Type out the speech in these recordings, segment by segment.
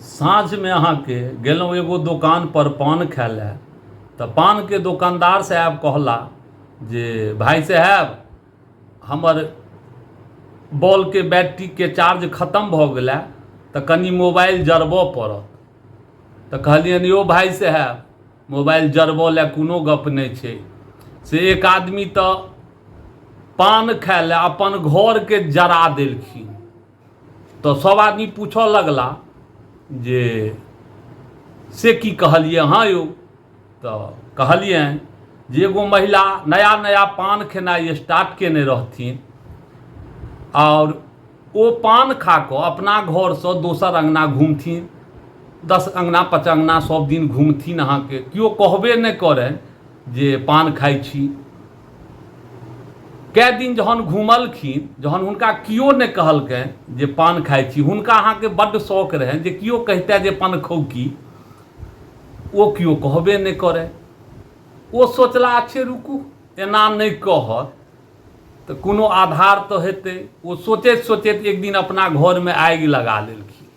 साँझमे अहाँके गेलहुँ एगो दोकानपर पान खाय लए तऽ पानके दोकानदार साहेब कहला जे भाय साहेब हमर बॉलके बैटरीके चार्ज खतम भऽ गेलै तऽ कनि मोबाइल जरबऽ पड़त। तऽ कहलियनि यौ भाय साहेब मोबाइल जरबऽ लए कोनो गप नहि छै से एक आदमी तऽ पान खाय लए अपन घरके जरा देलखिन। तऽ सभ आदमी पूछऽ लगला जे से की कहलियै अहाँ यौ? तऽ कहलियनि जे एगो महिला नया नया पान खेनाइ स्टार्ट केने रहथिन आओर ओ पान खा कऽ अपना घरसँ दोसर अङ्गना घुमथिन, 10 अङ्गना 5 अङ्गना सभ दिन घुमथिन। अहाँके केओ कहबे नहि करनि जे पान खाइ छी। कए दिन जहन घुमलखिन, जहन हुनका केओ नहि कहलकनि जे पान खाइ छी, हुनका अहाँके बड्ड शौक रहनि जे केओ कहितै जे पनखौकी, ओ केओ कहबे नहि करय। ओ सोचला अच्छे रुकू, एना नहि कहत तऽ कोनो आधार तऽ हेतै। ओ सोचैत सोचैत एक दिन अपना घरमे आगि लगा लेलखिन।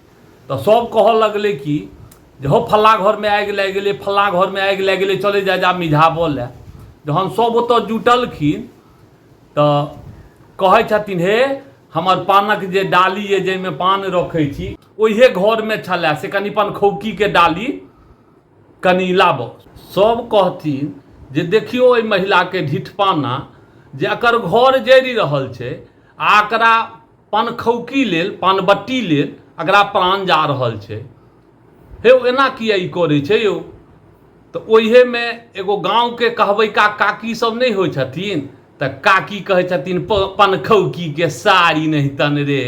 तऽ सब कहऽ लगलै कि जे हौ फल्लाँ घरमे आगि लागि गेलै, फल्लाँ घरमे आगि लागि गेलै, चलै जा जा मिझाबऽ लए। जहन सब ओतऽ जुटलखिन तऽ कहै छथिन हे हमर पानक जे डाली अइ जाहिमे पान रखै छी ओहिए घरमे छलए, से कनि पनखौकीके डाली कनि लाबऽ। सब कहथिन जे देखियौ एहि महिलाके ढिठपाना जे एकर घर जरि रहल छै आ एकरा पनखौकी लेल पानबट्टी लेल एकरा प्राण जा रहल छै। हे एना किया ई करै छै यौ? तऽ ओहिमे एगो गाँवके कहबैका काकी सब नहि होइ छथिन, तऽ काकी कहै छथिन पनखौकीके साड़ी नहि तन रे,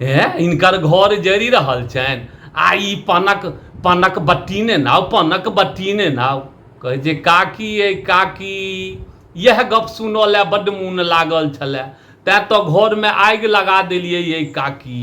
हे हिनकर घर जरि रहल छनि आ ई पनक पनक बट्टी ने नाव, पनक बट्टी ने नाव। कहै छै काकी ये काकी, इएह गप सुनऽ लए बड्ड मोन लागल छलै, तैँ तऽ घरमे आगि लगा देलियै ये काकी।